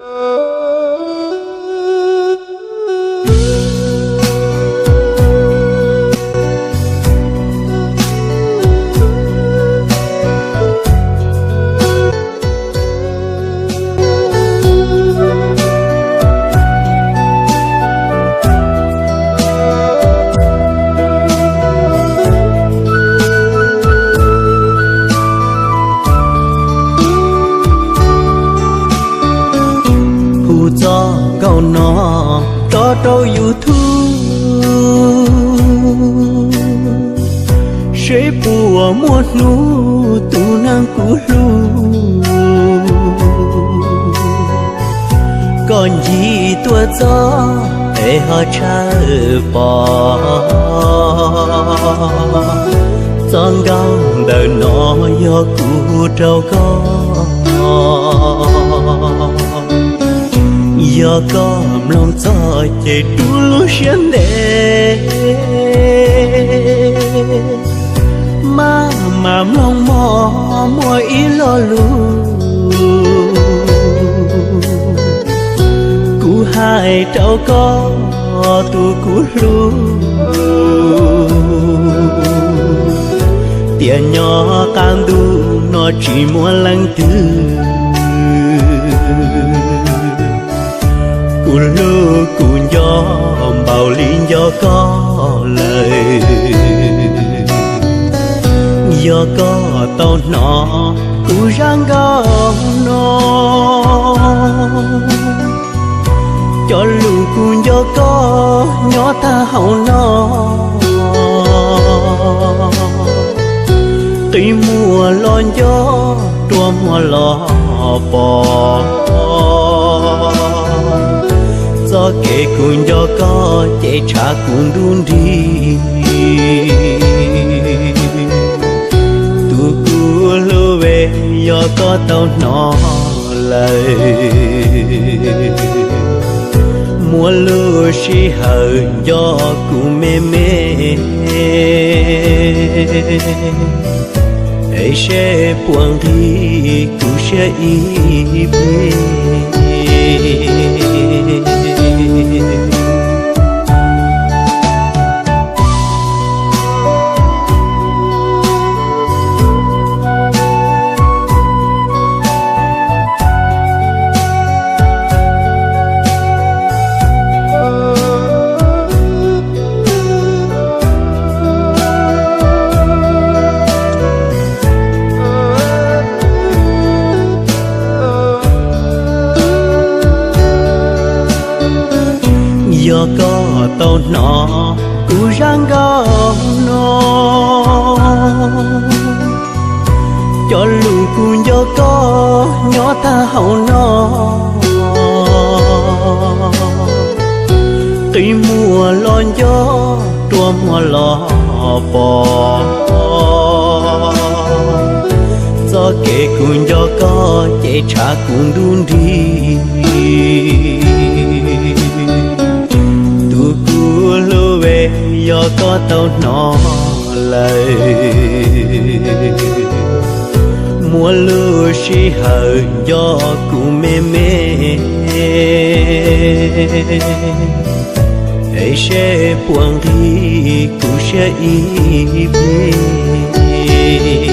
Hu txoj nkauj no tso rau YouTube, seb puas muaj hnub tus neeg kuv hlub, koj ncig tuaj txog es ho tshawb pom. Txoj nkauj ntawm no yog kuv rau koj. Yog koj mloog txog ces rub lub siab ntev, maj mam mloog mog muaj ib lo lus kuv hais rau koj tus kuv hlub, tias nyob qab ntuj no tsis muaj leej twg kuv hlub kuv nco npaum li nco koj lawm. Yog koj tau hnov kuv zaj nkauj no, cov lus kuv nco koj nyob tag hauv no, qi muag los nco, rua muag los pom. Txoj kev kuv nco koj ces tshav kuv ntuj nrig. Tus kuv hlub es, yog koj tau hnov lawm, muaj lub sij hawm nco kuv me me, es seb puas nqig kuv siab ib pliag. Yog koj tau hnov kuv zaj nkauj no, cov lus kuv nco koj nyob tag hauv no, qi muag los nco, rua muag los pom. Txoj kev kuv nco koj ces tshav kuv ntuj nrig. Tus kuv hlub es, yog koj tau hnov lawm, muaj lub sij hawm nco kuv me me, es seb puas nqig kuv siab ib pliag.